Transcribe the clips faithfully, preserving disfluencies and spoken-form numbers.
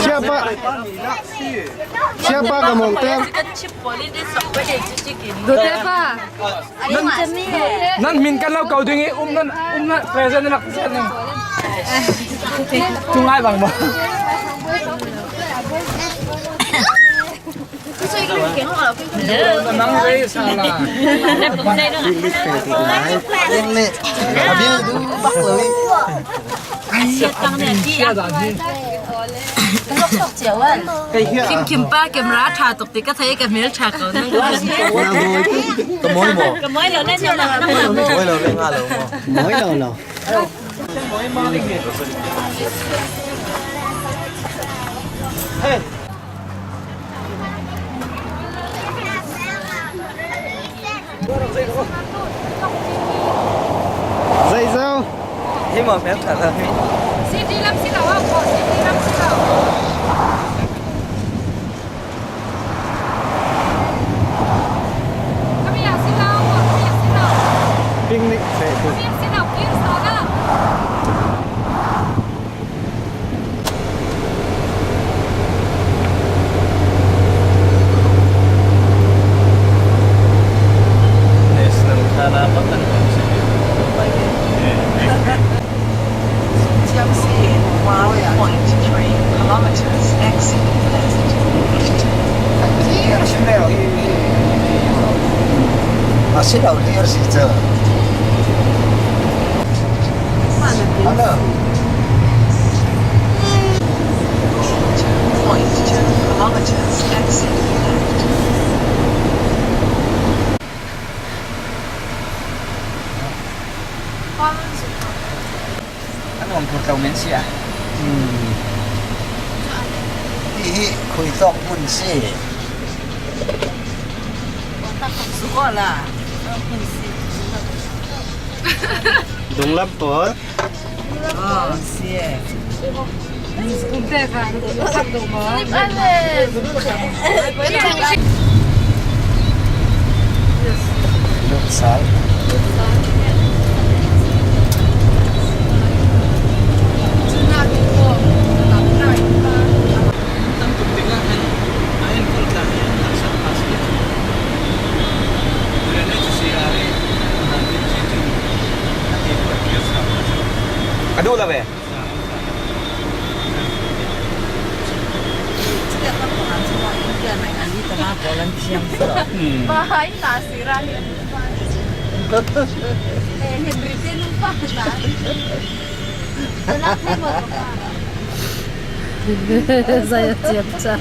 Siapa? Siapa ka mong teng? Nan min kan lo kau ding i, um nan, um nan, present nan. Tungai bang ba. Nang rei sa la. Kim, Kim pa camera tha tuk ti ka thei ka mel tha ko nang. Ka moi mo. Ka moi lo na na. Moi lo le nga lo mo. Moi lo lo. Zai zo. Hi mo, mel tha la hi. City lam si lo, city lam si lo. Kami ya si lo, kami ya si lo. Picnic, eh, tu. Kami ya si lo, kiri sa la. National Khana Button. Jiangxi, one point three kilometers, exit left. Clear signal. Ah, signal clear signal. Hello. Point two kilometers, exit left. An om phur tau men si a. Hmm. Hi hi, khui tawk mun si. Suko la. Dunglam pawl. Oh, si e. Ka duh lo ve. Zaya ciam ca.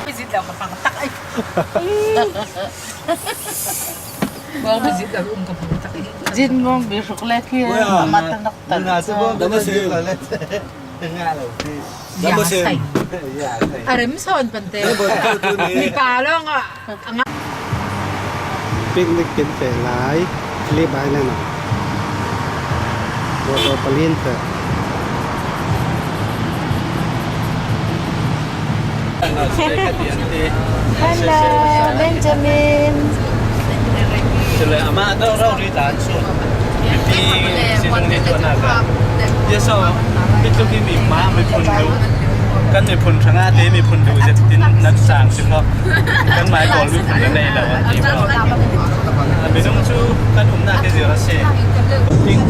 Visit lo ka pang tak ai. Bang visit lo um ka pang tak ai. Jin mong bi suk le ki. Mat nak tan. Dama sim. Dama sim. Arem son pante. Ni pa lo nga. Picnic kin feh lai, Phillip Island ah. Motor palian feh. Hello, Benjamin. Sila ama dau rau ri tan su. Ti si nung ni tuan a ka. Ya so, ti tu ki mi ma mi phun du. Kan mi phun thang a te mi phun du zet tin nak sang si ko. Kan mai kol mi phun nei lo an ti ko. Mi nung chu kan um na ke zira se. Ting.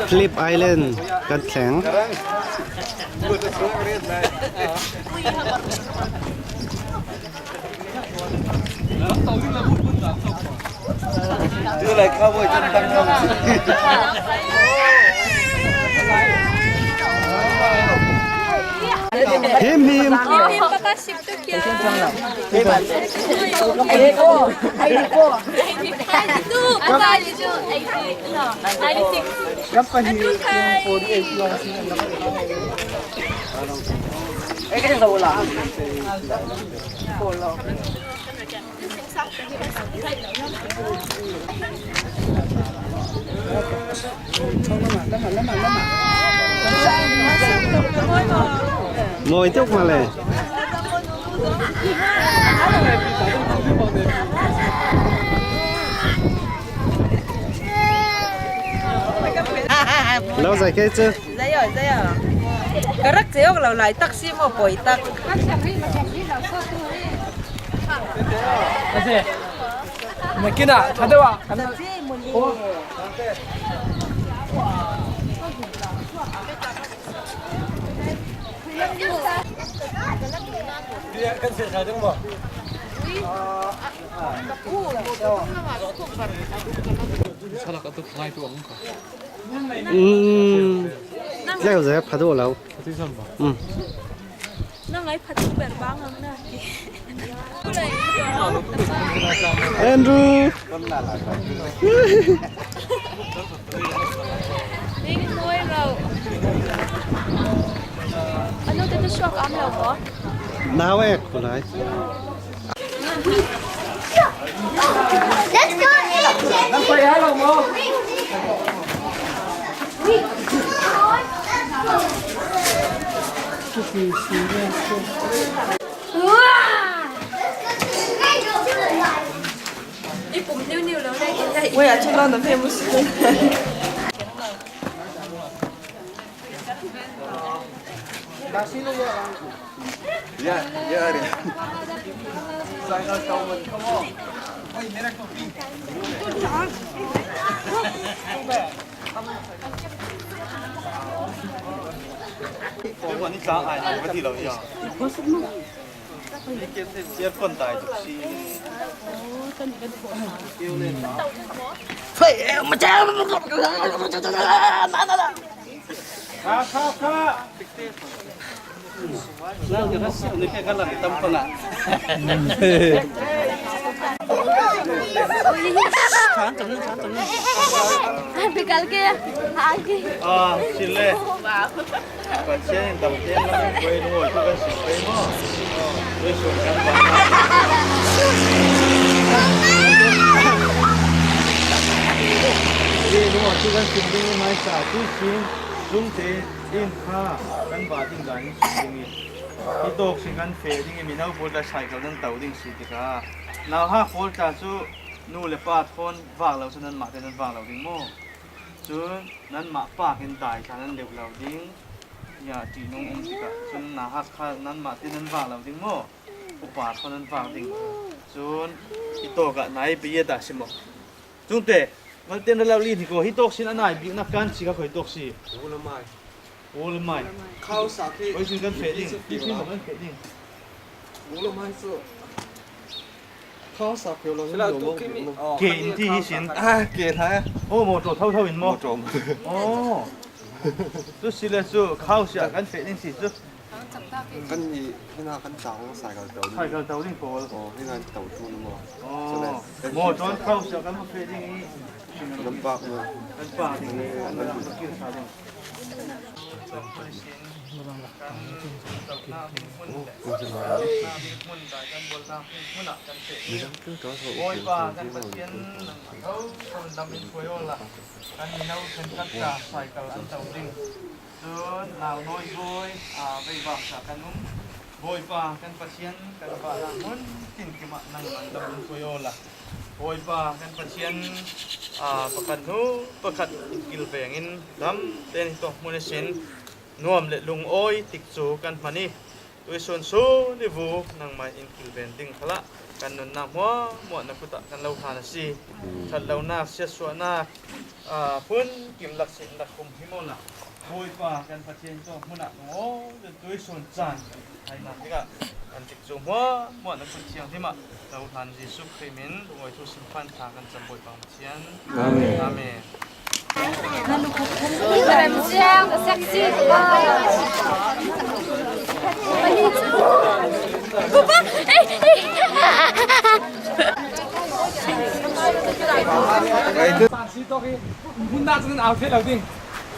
Phillip Island kan thleng. Him, him. Him, him, papa, sip tu kya? Ai, tu, papa, ai, tu, ai, tu, no, ai, tu. Kan pahnih, forty-eight kilometers. Mawi tuk mah le. Lo zai kei cu. Zai aw, zai aw. Ka rak ceu lo lai tak si maw, pawi tak. Nakin ah, ṭha deuh ah kan. Salak a tuk ngai tu ang kha. Um, tleu zek pha duh lo. Pha duh sam ba. Um. Nang ai pha duh ber bang ang na ki. Andrew. Ning noi lo. Anu te tu suak am lo mo. Nau ek ko lai. Ui, a cu lo na ve mu si. Bikal ke, agi. Ah, sile. Pathian in damte lam in koi lungawi thu kan sim pei maw? Tuisun kan pa. Lungawi thu kan sim ding in hmaisa tuisun zungte in kha kan ba ding dan in sim ding in. Hi tawk sin kan feh ding in mino pawl tla cycle nan to ding si tikah nauhak pawl tla cu nu le pa thawn vak lo cu nanmah te nan vak lo ding maw? Cun nanmah park in dai tla nan leuh lo ding. Ya, ṭihnung um tikah cun nauhak kha nanmah te nan vak lo ding maw? Upa thawn nan vak ding. Cun hi tawk ah nai pe ye ta si maw? Cungte, Valten Ralauh Li Hni ko, hi tawk sin a nai biknak kan si kha koi tawk si? Ulamai. Ulamai. Khausa khi. Koi sin kan feh ding. Khi khi maw kan feh ding. Ulamai cu. Khausa khi lo. Sila lo tu lo. Khi mi. Ke in ti hi sin. Ah, ke hna. Oh, motor tho tho in maw? Motor. Oh. Tu si le cu khausa kan feh ding si cu. Kan hi, hina kan tang cycle to ding. Cycle to ding pawl. Oh, hina to tu na maw? Oh. Motor khausa kan feh ding i. Kan park maw? Kan park ding. Kan park ding. Kan zohnak ding hmun le kan zohnak ding hmun, kan bawlnak ding hmun ah kan feh ding. Bawipa kan Pathian, nangmah tho kan dam in hruai awla kan mino ṭhenkhat tla cycle an to ding. Cun nau nawi bawi, aa, veivak tla kan um. Bawipa kan Pathian, kan vahnak hmun tinkim ah nangmah dam in hruai awla. Bawipa kan Pathian, aa, pakhat hnu pakhat in kilveng in lam tein hi tawk hmun ihsin nuam le lungawi tikcu kan hman i, tuihsun sun i vu nangmah in kilven ding khalah kan nunnak hmuahhmuah na kut ah kan lo hlan a si. Ṭhatlonak, siatsuahnak, aa, phun kim lak sin lak kum hi maw na? Bawipa kan Pathian tawk hmun ah lungawi le tuihsun caan kan hnaihnak tikah kan tikcu hmuahhmuah na kut thianghlim ah lo hlan Jesuh Khrih min lungawi thu sim phan thla kan cam Bawipa Pathian. Amen. Amen. Remsiang, sexy. Pupa, ei, ei. Hun na chun au thei lo ding.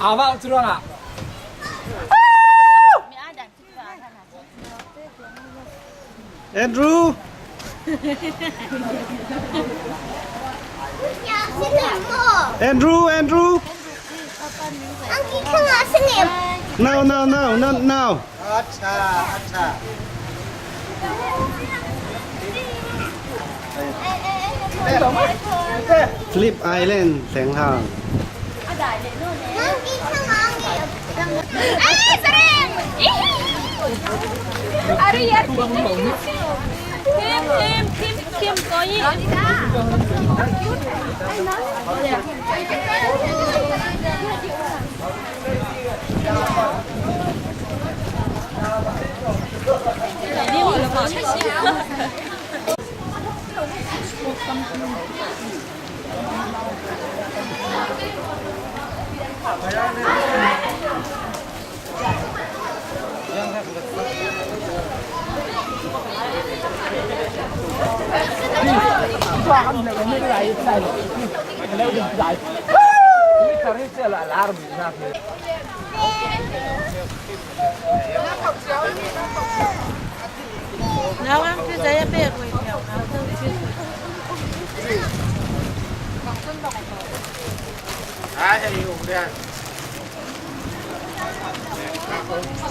Awa chu rang a. Andrew. Andrew, Andrew. No, no, no, not now. Acha, acha. Phillip Island, Teng Hang.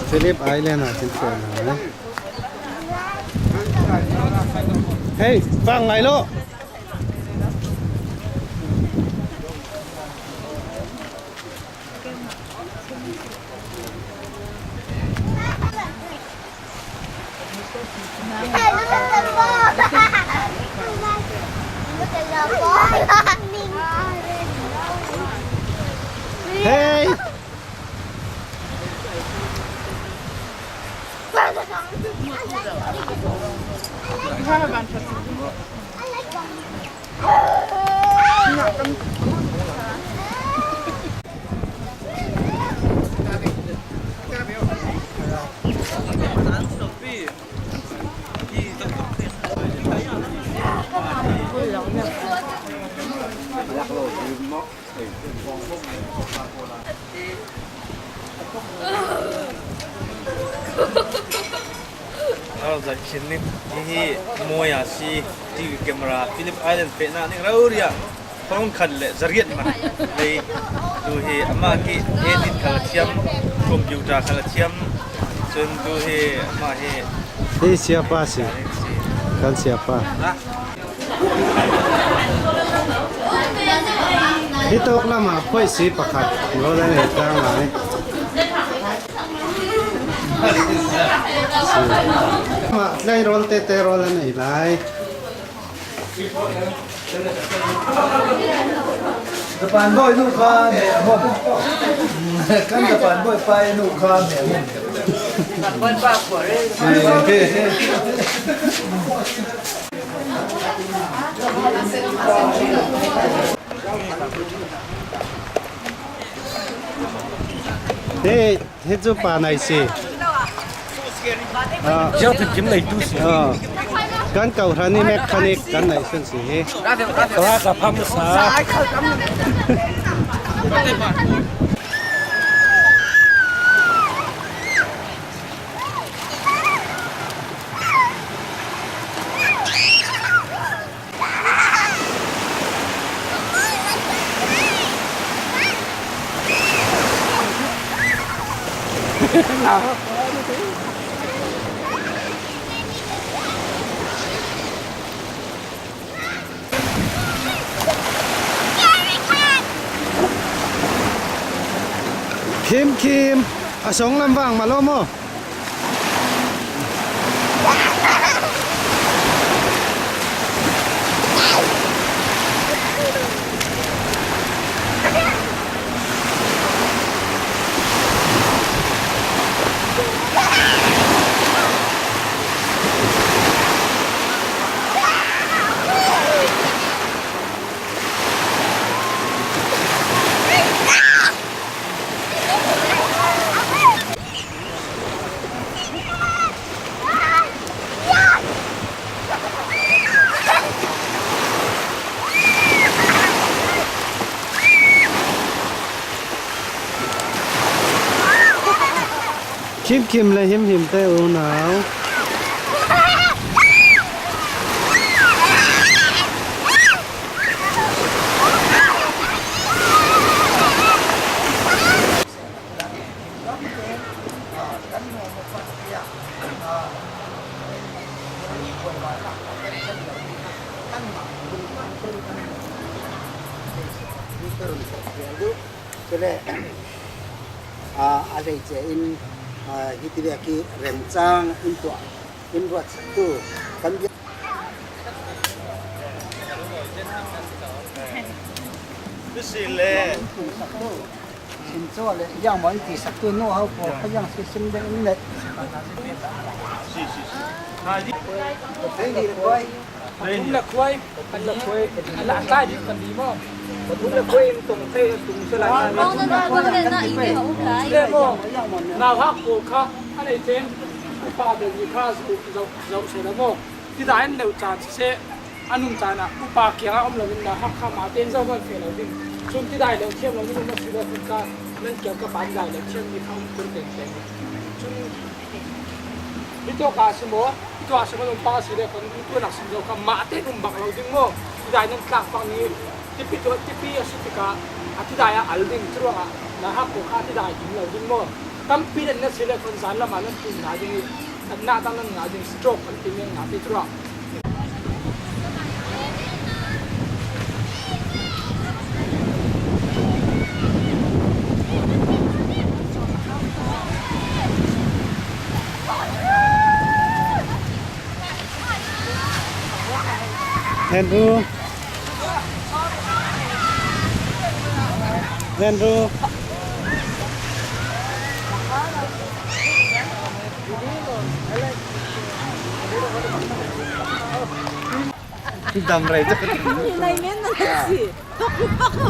Phillip Island ah kin tuan na. Hey, vang ngai lo. Hey! Aw, zat khin ni. Hi hi, Moya si, T V camera, Phillip Island pehna ning rau ria. Phone khat le zariat ma. Lei, tu hi, ama ki edit khala thiam, computer khala thiam. Chun tu hi, ama hi. Hi siapa si. Kan siapa. Ha? Hi tawk lamah phoih si pakhat rawl a nei tlang lai. Mah tlai rawl tete rawl a nei lai. Japan bawi nu kha meh a mum. Kan Japan bawi pa nu kha meh a mum. Hei, hei cu pa nai si. Ah. Ziang thim kim nei tu si. Ah. Kan kau hra ni mechanic kan nai sun si hi. Kala sa pham sa. Khim khim, a song lam vang ma lo maw? Kim kim le him him te unau. Chule, a, a hleice in, a, hiti vek hi remchang in tuah, in ruat tu kan bia. Tusi le. Sin chu le, yang mo in ti sak tu no hau ko, ka yang si sim deng in le. Si, si, si. Ha, di. Thank you. Pathum le khuai, pali, a la tlai ding pali maw. Pathum le khuai in tong thei, tung se lai. Mong na na, mong na na, i ding a um lai. Chule maw, nau hak pawl kha, a nei chen, upa bel ni kha, zo, zo, zo se la maw. Tidai in leu chan se, a nung chan a, upa kiang a om lo in nau hak kha ma ten zo man fe lo ding. Chun tidai leu thiam lo ding, ma si le kun ka, nan kiang ka pan dai leu thiam ni kha um kun ten ten. Chun Hito ka si maw, hito a si maw, lawmpa si le, kon tu nak sim zo ka mah te um bak lo ding maw. Tidai nan tlak bak ni, tipi tu, tipi a si tika, a tidai a al ding, churuang a, na hak ko kha tidai ding lo ding maw. Tampi den na si le, kon zan lama nan tin na ding, na dang nan na ding, stroke kan tin na te churuang. Andrew. Andrew. Dam rei tak. Ni nai men na si. Paku, paku.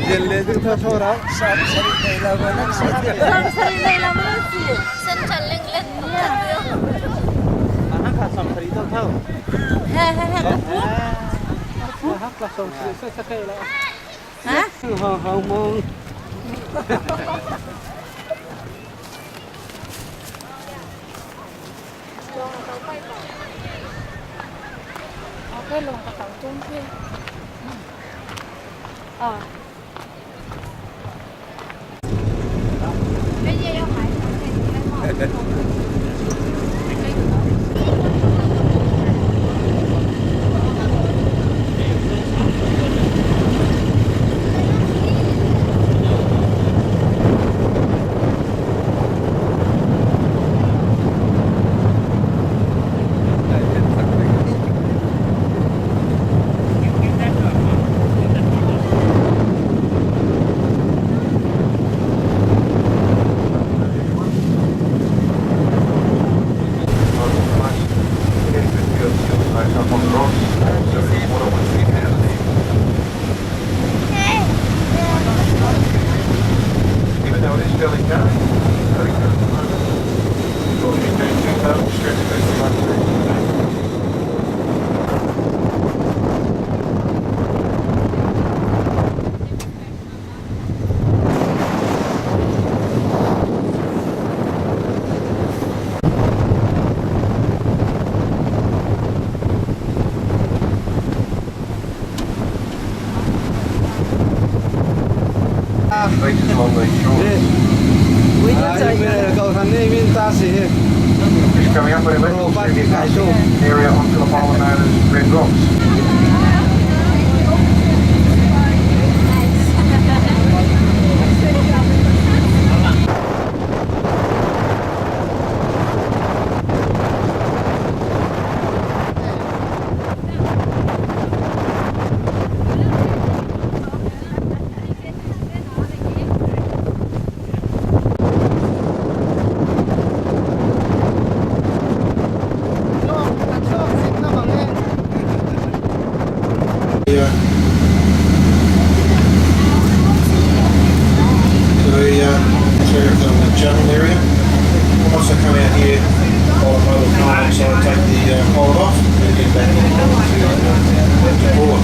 Jel le tu tho tho rau. Sam sari nei la mana si. Sam sari nei la mana si. Sen chal leng leng. Ana ka sam sari tho tho. He, he, he. Aha ka sam sari sa sa kai la. Ha? Ha, ha, mong. Just coming up on a left, area onto the Parliament Red Rocks. Yeah. So, yeah, clear of the general area. Once I come out here, I'll have a car, so I'll take the, uh, collar off and get back on to, uh, to board.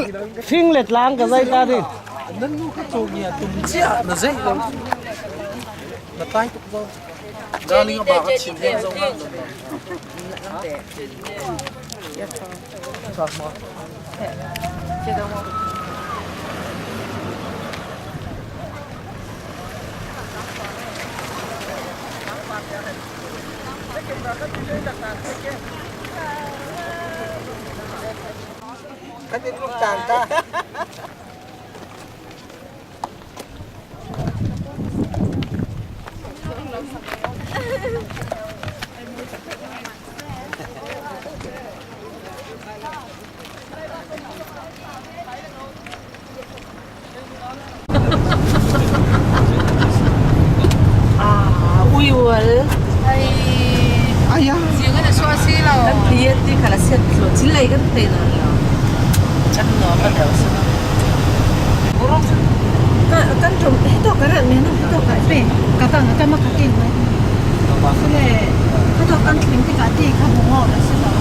fing let lang ka zai ta ding. Nan nu ka tum nia tum chia na zai lo. Na tai tuk zo. Darling, a ba ka chim hian zo hang lo. Kan in lut tang ta. Ah, ui wal. Ai. Ai ya. Siang ana suah si lo. Kan ti ti khala siat lo. Chilai kan te na lo. Kan no ka deu sa. Ka, kan tum, hito ka rat me no, hito ka pe. Ka tang, ka ma ka tin mai. Sule, hito kan tling ti ka ti, ka bu ngo la si lo.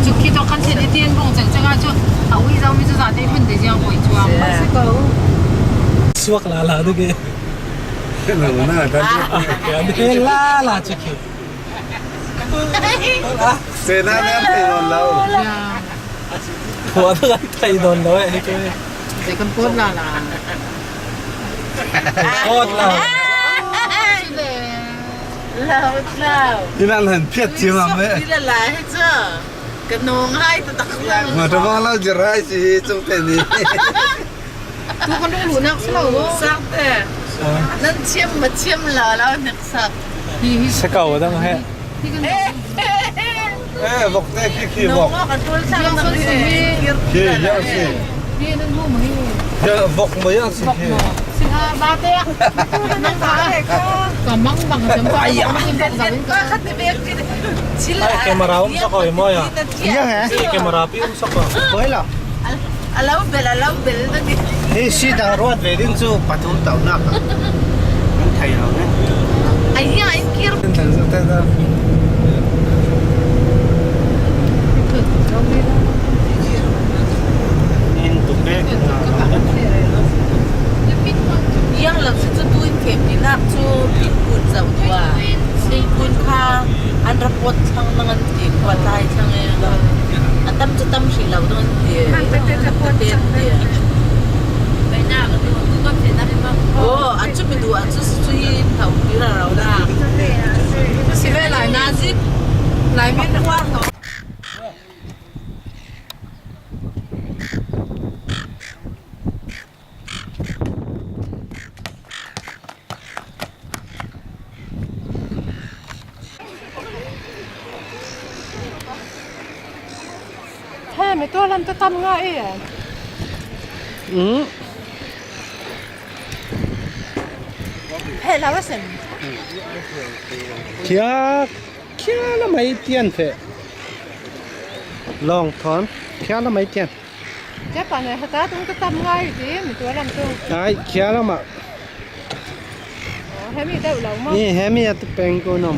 Chu khi to kan thlen i tian bawng chang chang a chu a ui zau mi chu za te hmun te ziang poi chuang. Suak la la de ke. Lo na kan. Ke la la chu khi. Te na na thei non lo. Khua to kan thei non lo e ke. Te kan pot la la. Pot la. Lau, lau. Ina lan phiat chi mam le. Ila la he cha. Ka nong hai ta tak la. Ma ta ba la jira si chung te ni. Tu kan lu nak sa lo. Sak te. Nan chiam ma chiam la la nak sak. Hi hi. Sa kau dang he. Hi kan. Eh, vok te khi khi vok. Nong kan tul sang nang khi. Khi yang si. Khi nan bu mai. Ya vok mai yang si khi. Singa ba te. Nang ba. Kamang bang jam ba. Ai ya. Ba khat te bek. Chila. Ai, camera um sa ko mo ya. Yang eh. Si camera pi um sa ko. Koi la. A lo bel, a lo bel na ti. Hei, si dang ruat ve ding chu pathum tau nak. Kan thei lo ne. Ai ya, in kir. Ten ten ten ten. In tu pe. Yang lo si chu tu in kem ni nak chu pin kun zau tua. Sei kun kha. An report chang nang an ti, kua tai chang e. A tam chu tam hri lo dong an ti. Hang te te report chang te. Bai na ka tu, tu kam se na ma. Oh, a chu mi du, a chu su chu hi thau pi ra rau da. Si ve lai na si. Lai mi na wa. He, mi tua lam tu tam nga e. Mm. He, la wa sem. Kia, kia la mai tian fe. Long thon, kia la mai tian. Japan e hata tung ka tam ngai ti, mi tua lam tung. Ai, khia lama. Oh, hemi deuh lo maw? Ni, hemi a tu pengkun om.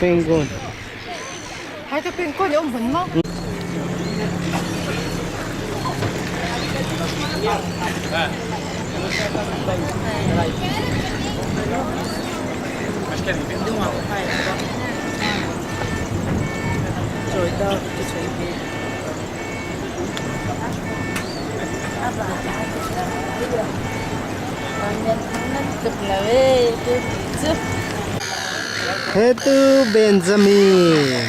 Pengkun. Hai tu pengkun om hun maw? He tu Benjamin.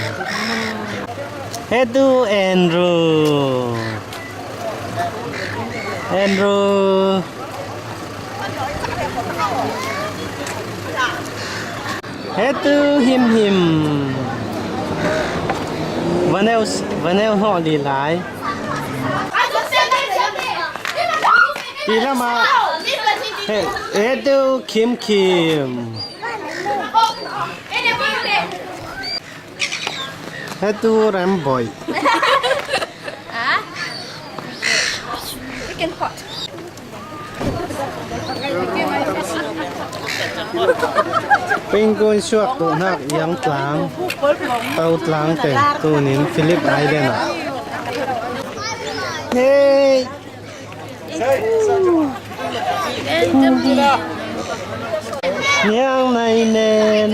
He tu Andrew. Andrew. He tu Him Him. Vaneu, vaneu ho li lai. Ti lama. He, he tu Kim Kim. He tu Ramboi. Ah? Chicken pot. Pengkun suak tu nak yang tlang. Tau tlang te tu nin Phillip Island ah. Hey. Niang nai nen.